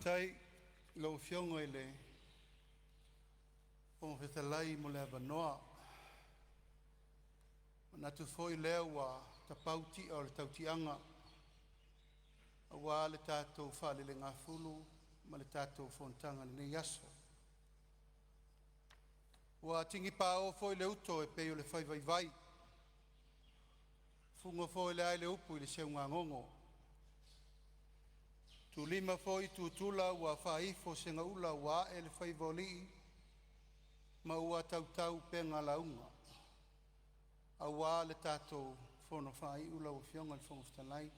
Faafetai i lau Afioga i le Fofoga Fetalai mo le avanoa. E manatu foi o lea ua tapau ti'a o le tautiaga aua le tatou faalelegafulu ma le tatou fonotaga i lenei aso. Ua tini pao'o foi le uto e pei o le fai vaivai, fuga foi le ai le upu i le seugagogo, tulima foi tutula ua faaifo segaula ua a'e le faiva o alii ma ua tautau upega lauga aua le tatou fono faaiu lau Afioga i le Fofoga Fetalai.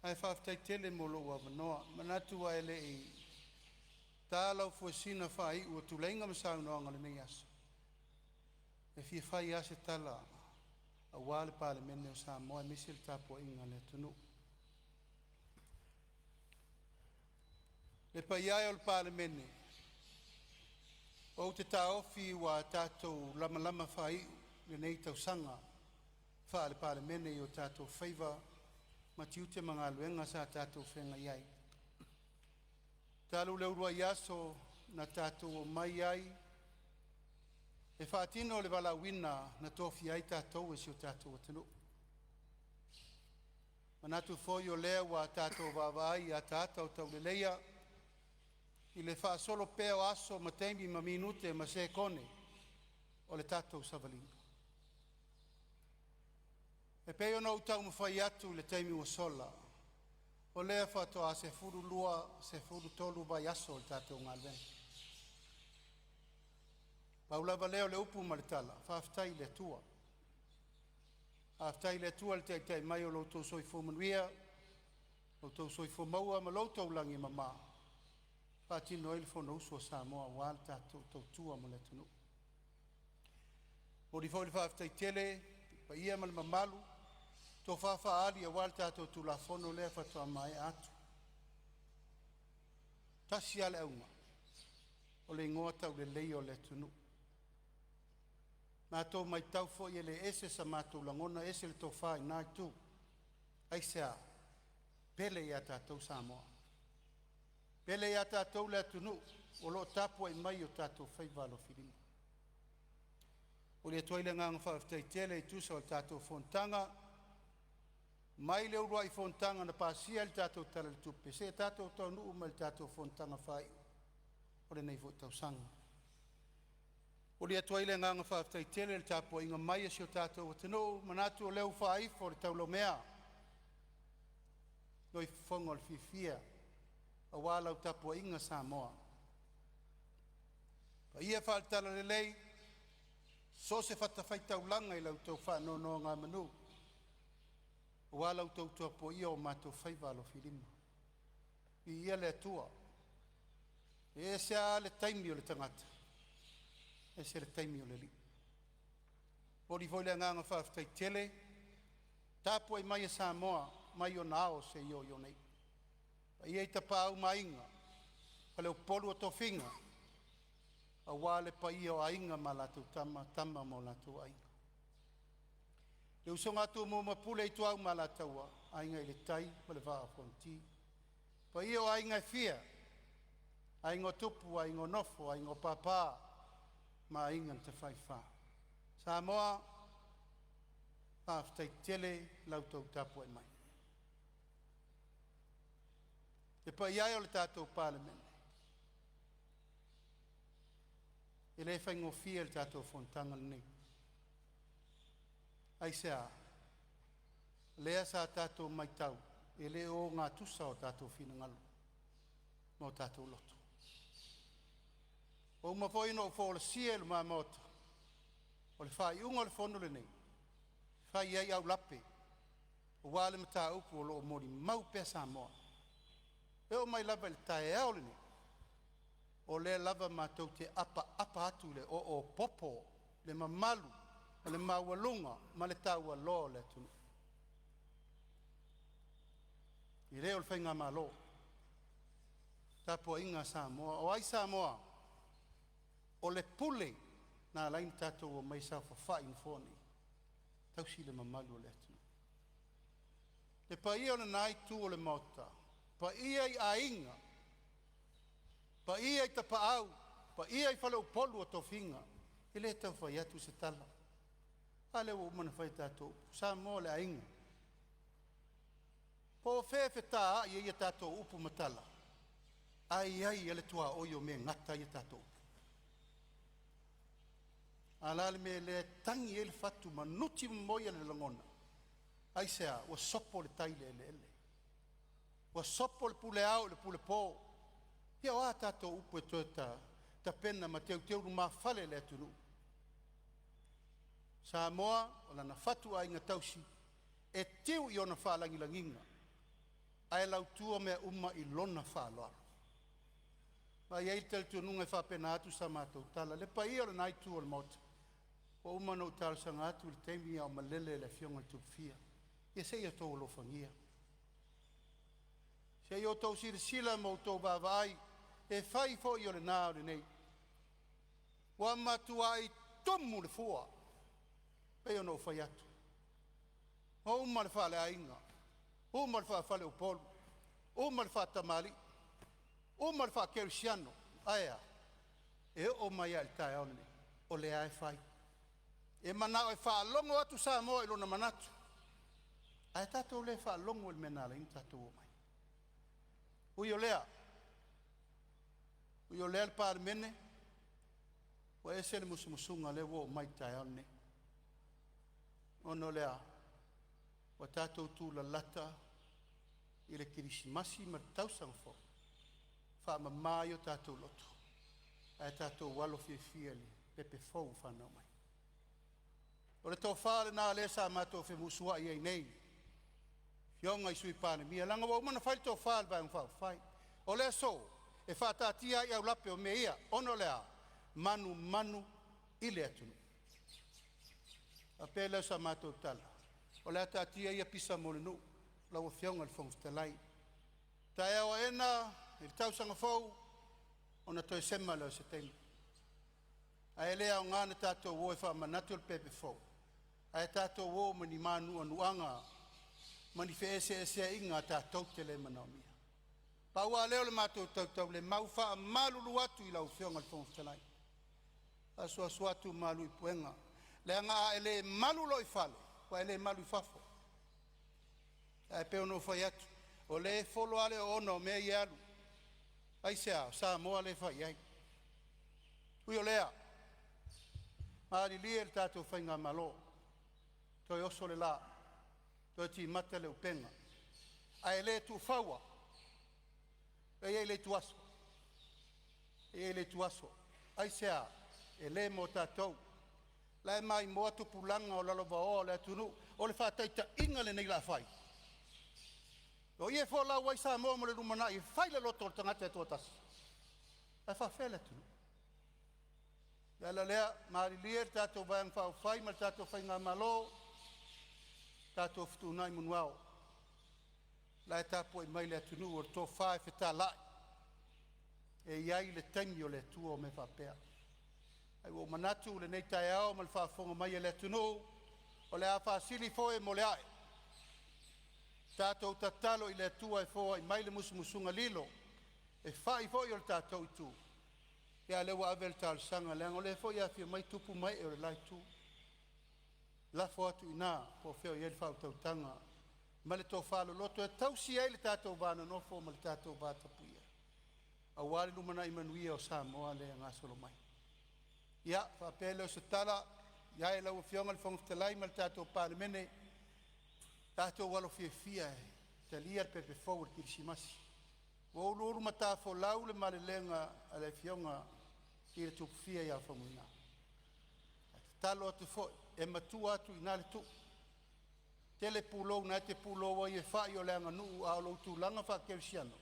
Ae faafetai tele mo lou avanoa. E manatu ae lei ta lau fuesina faaiu o tuleiga ma saunoaga o lenei aso, e fia fai lava se tala aua le Palemene o Samoa aemaise le tapuaiga a le atunuu. Le paia e o le Palemene, ou te taofi ua tatou lamalama faaiu lenei tausaga faale-Palemene i o tatou faiva ma tiute ma galuega sa tatou feagai ai, talu le uluai aso na tatou omai ai e faatino le valaauina na tofia ai tatou e si o tatou atunuu. E manatu foi o lea ua tatou vaavaai i ataata o tauleleia i le faasolo pea o aso ma taimi ma minute ma sekone o le tatou savaliga. E pei ona ou taumafai atu i le taimi ua sola, o lea faatoa 12, 13 vaiaso o le tatou galuega. Pau lava lea o le upu ma le tala, faafetai i le Atua. Faafetai i le Atua i le taitai mai o lo outou soifua manuia, lo outou soifua maua ma lo outou lagi e mama e faatino ai le Fonousu a Samoa aua le tatou tautua mo le atunuu. E momoli foi le faafetai tele i le paia ma le mamalu, tofa faali aua le tatou Tulafono lea faatoa maea atu. E tasi lava le auga, o le igoa tauleleia o le atunuu. Matou matau foi e le ese sa matou lagona ese le tofa i lena itu. Aisea? Pele ia tatou Samoa, pele ia tatou le atunuu o lo o tapuai mai i o tatou faiva alofilima. E momoli atu ai le agaga faafetai tele e tusa o le tatou fonotaga mai le uluai fonotaga na pasia ai le tatou Tala i le Tupe seia tatou taunuu mai i le tatou fonotaga faaiu o lenei foi tausaga. E momoli atu ai le agaga faafetai tele i le tapuaiga mai a si o tatou atunuu, manatu o lea ua faaifo le taulaumea loifofoga o le fiafia aua lau tapuaiga Samoa. Paia faale-Talalelei i so o se fatafaitaulaga i la outou faanonogamanu aua la outou tapuaia o matou faiva alofilima. Viia le Atua, e ese lava le taimi o le tagata ese le taimi o le Alii. E momoli foi le agaga faafetai tele i le tapuai mai a Samoa mai ona ao seia oo i ona iu, paia i Tapaau ma Aiga, Faleupolu o Tofiga aua le paia o Aiga ma latou Tama, Tama ma o latou Aiga, le usoga a Tumua ma Pule, Ituau ma Alataua, Aiga i le Tai ma le Vaa o Fonoti. Paia o aiga e fia, aiga o Tupu, Aiga o Nofo, Aiga o Papa ma Aiga na Tafaifa. Samoa, faafetai tele i la outou tapuai mai. Le paia e o le tatou Palemene, e le faigofie le tatou fonotaga lenei. Aisea? Lea sa tatou matau e le ogatusa o tatou finagalo ma o tatou loto. Ua uma foi ona ou folasia i luma-Maota, o le faaiuga o le fono lenei, e fai ai aulape aua le mataupu o lo o molimau pea Samoa. E oo mai lava i le taeao lenei, o lea lava matou te apaapa atu i le oo popo, le mamalu o le maualuga ma le taualoa o le atunuu. E le o le faigamalo, tapuaiga a Samoa. O ai Samoa? O le pule na ala ai ona tatou omai e saofafai i nofoa nei, tausi le mamalu o le atunuu. Le paia o lena itu o le Maota, paia i Aiga, Paia i Tapaau, paia i Faleupolu o tofiga, e le tau fai atu se tala, a lea ua uma ona fai a tatou upu, o Samoa o le aiga. Po o fea e fetaai ai a tatou upu ma tala, ae i ai lava le tuaoi o mea e gata ai a tatou upu. A o le a le mea lea e tagi ai le fatu ma nuti momoia le lagona? Aisea? Ua sopo le tai i le eleele, ua sopo le pule ao i le pulepo. Ia o a tatou upu e toe tapena ma teuteu lumafale i le atunuu? Samoa o lana fatuaiga tausi e tiu i ona faalagilagiga ae lautua mea uma i lona faaaloalo. Ma e i ai le talitonuga e faapena atu sa matou tala. Le paia o lena itu o le Maota, ua uma ona ou talosaga atu i le taimi a o malele le Afioga i le Tupufia, ia se i outou alofagia, se i outou silasila ma outou vaavaai, e fai foi o lena a o lenei, ua matuai tumu le fua pei ona ou fai atu. Ua uma le faaleaiga, uma le faafaleupolu, uma le faatamalii, uma le faakerisiano. Ae a? E oo mai lava i le taeao lenei o lea lava e fai. E manao e faalogo atu Samoa i lona manatu, ae tatou le faalogo i le mea na ala ai ona tatou omai. Ui o lea, ui o lea le Palemene, ua ese le musumusuga lea ua oo mai i le taeao lenei. Ona o le a? Ua tatou tulalata i le Kerisimasi ma le Tausaga Fou, faamama ai o tatou loto ae tatou alo fiafia i le pepe fou ua fanau mai. O le tofa lena lea sa matou femusuai ai nei afioga i Sui Palemia, leaga ua uma ona fai le tofa a le Vaega Faaupufai. O le aso, e faataatia ai aulape o mea ia, ona o le a? Manumanu i le atunuu. Ona faapea lea o sa matou tala, o le a taatia ia pisa mo le nuu lau Afioga i le Fofoga Fetalai. Taeao aena i le tausaga fou ona toe sema lea o se taimi, ae le aoga ona tatou o e faamanatu le pepe fou ae tatou o ma ni manuanuaga ma ni feeseeseaiga tatou te le manaomia. Pau lava lea o le matou tautaulemau, e faamalulu atu i lau Afioga i le Fofoga Fetalai, asuasu atu malu i puega, leaga a e le malu loa i fale, ua e le malu i fafo. Ae pei ona ou fai atu, o lea e folo lava le oona o mea ia e alu. Aisea? O Samoa lea e fai i ai. Ui o lea, malilie le tatou faigamalo, toe oso le la, toe timata le upega, ae le tuufaua. E i ai le ituaso, e i ai le ituaso. Aisea? E le mo tatou. O la e maimoa tupulaga o lalovaoa o le atunuu. O le faataitaiga lenei o le a fai? O i e folau ai Samoa mo le lumanai, e fai le loto o le tagata e toatasi, ae faafefea le atunuu? O le ala lea, malilie le tatou Vaega Faaupufai ma le tatou faigamalo, tatou fetuunai manuao, o la e tapuai mai le atunuu, o le tofa e fetalai, e i ai le taimi o le Atua o mea faapea. Ae ua ou manatu i lenei taeao ma le faafofoga mai a le atunuu, o le a faasili foe mo le ae. Tatou tatalo i le Atua e foai mai le musumusuga lilo e fai foi o le tatou itu, a o lea ua ave le talosaga, leaga o lea foi e afifio mai tupu ma ee o le la itu. Lafo atu i ina po o fea o i ai le faautautaga ma le tofa loloto e tausi ai le tatou va nonofo ma le tatou vatapuia aua le lumanai manuia o Samoa lea e gasolo mai. Ia, faapea lea o se tala i lau Afioga i le Fofoga Fetalai ma le tatou Palemene, tatou alo fiafia e talia le pepe fou o le Kerisimasi. Ua uluulu matafolau le malelega a le Afioga i le Tupufia ia Faumuina. Ae tatalo atu foi, e matua atu i ina le tuu, tele pulou na e te pulou ai e fai o le aganuu, a o lou tulaga faakerisiano,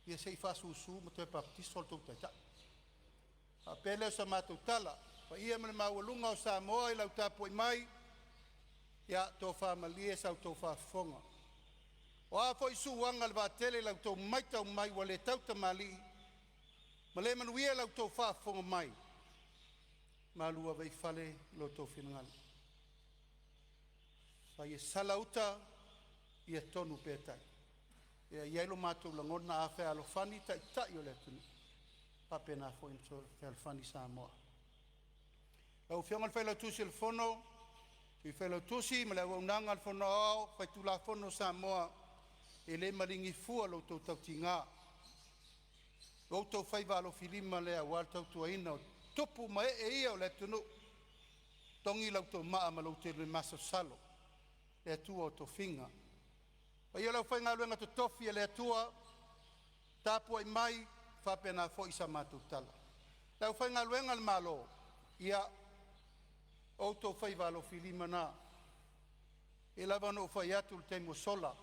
ia se i faasusu ma toe papatiso le tou Taitai. Ona faapea lea o sa matou tala, le paia ma le maualuga o Samoa i lau tapuai mai, ia tofa malie sa outou faafofoga. O a foi suaga o le vaatele i la outou matau mai ua le tautamalii ma le manuia la outou faafofoga mai, malu ave i fale lo outou finagalo. Fai e sala uta, ia tonu pea tai. E i ai lo matou lagona, a fealofani taitai o le atunuu, faapena foi ona fealofani Samoa. Lau Afioga i le Failautusi o le Fono, Sui Failautusi ma le auaunaga a le Fono Aoao Faitulafono a Samoa, e le maligi fua lo outou tautiga, o outou faiva alofilima lea aua le tautuaina o tupu ma ee o le atunuu. Togi la outou maa ma lo outou masalosalo, le Atua o tofiga. Le paia o le aufaigaluega totofi a le Atua tapuai mai faapena foi sa matou tala. Le aufaigaluega a le Malo, ia o outou faiva alofilima na, e pei lava ona ou fai atu i le taimi ua sola,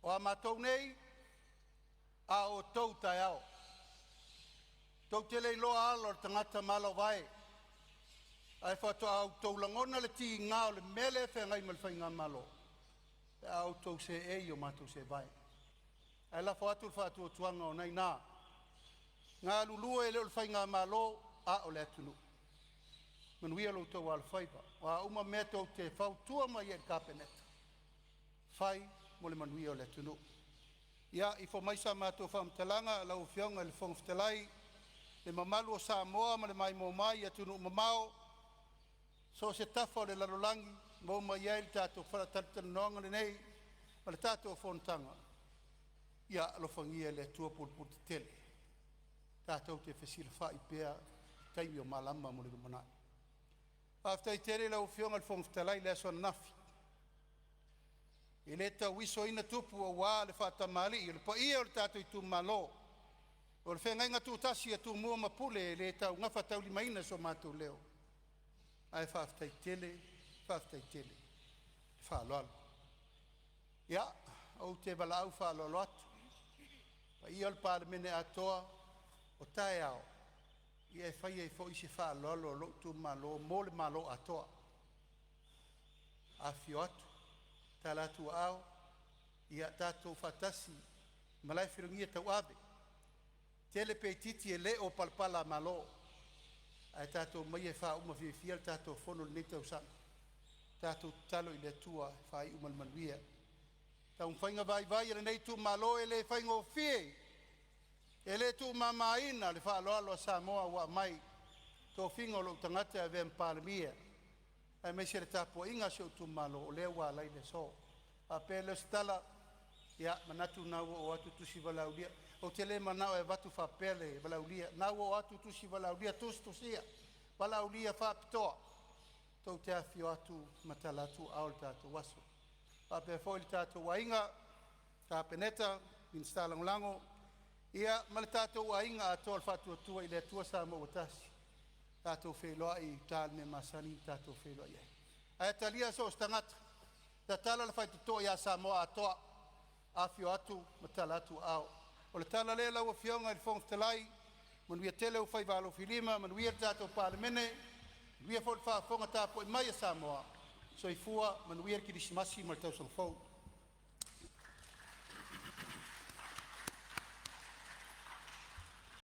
o a matou nei, a o outou taeao. Tou te le iloa ala o le tagata ma ala o vae, ae faatoa outou lagona le tiga o le mea lea e feagai ma le faigamalo pe a outou seei i o matou seevae. Ae lafo atu le faatuatuaga o lena e i ina, galulue e le o le faigamalo a o le atunuu. Manuia lo outou alofaiva, o a uma mea tou te fautua mai ai i le Kapeneta, fai mo le manuia o le atunuu. Ia, ifo mai sa matou faamatalaga lau Afioga i le Fofoga Fetalai, le mamalu o Samoa ma le maimoa mai i atunuu mamao, so o se tafa o le lalolagi maua mai ai le tatou faatalatalanoaga lenei ma le tatou fonotaga. Ia alofagia e le Atua pulepuletetele tatou te fesilafai pea i taimi o malama mo le lumanai. Faafetai tele i lau Afioga i le Fofoga Fetalai i le aso ananafi, e le tauisoina tupu aua le faatamalii o le paia o le tatou itumalo, o le feagaiga tutasi a Tumua ma Pule, e le gafataulimaina so matou leo, ae faafetai tele, faafetai tele le faaaloalo. Ia, ou te valaau faaaloalo atu i le paia o le Palemene atoa, o taeao e fai ai foi se faaaloalo a lou itumalo mo le Malo atoa. Afifio atu, tala atu aao, ia tatou faatasi i malae feulugia tauave, tele pe itiiti e le o palapala-malo, ae tatou omai e faauma fiafia le tatou fono i lenei tausaga. Tatou tatalo i le Atua e faaiu ma le manuia taumafaiga vaivai a lenei itumalo. E le faigofie, e le tuumamaina le faaaloalo a Samoa ua aumai i le tofiga o lou tagata e avea ma Palemia, aemaise le tapuaiga a si ou itumalo o lea ua ala ai le aso. Faapea lea o se tala, ia manatu o lena ua oo atu tusi valaaulia. Ou te le manao e avatu faapea le valaaulia, o lena ua oo atu tusi valaaulia tusitusia, valaaulia faapitoa tou te afifio atu ma tala atu aao i le tatou aso. Faapea foi le tatou aiga Kapeneta, Minisita Lagolago ia ma le tatou aiga atoa o le Faatuatua i le Atua Samoa ua Tasi. Tatou feiloai i uta i le mea masani ona tatou feiloai ai. Ae talia so o se tagata, tatala le faitotoa ia Samoa atoa, afifio atu ma tala atu aao. O le tala lea lau Afioga i le Fofoga Fetalai, manuia tele ou faiva alofilima, manuia le tatou Palemene, manuia foi le faafofoga tapuai mai a Samoa. Soifua, manuia le Kerisimasi ma le tausaga fou.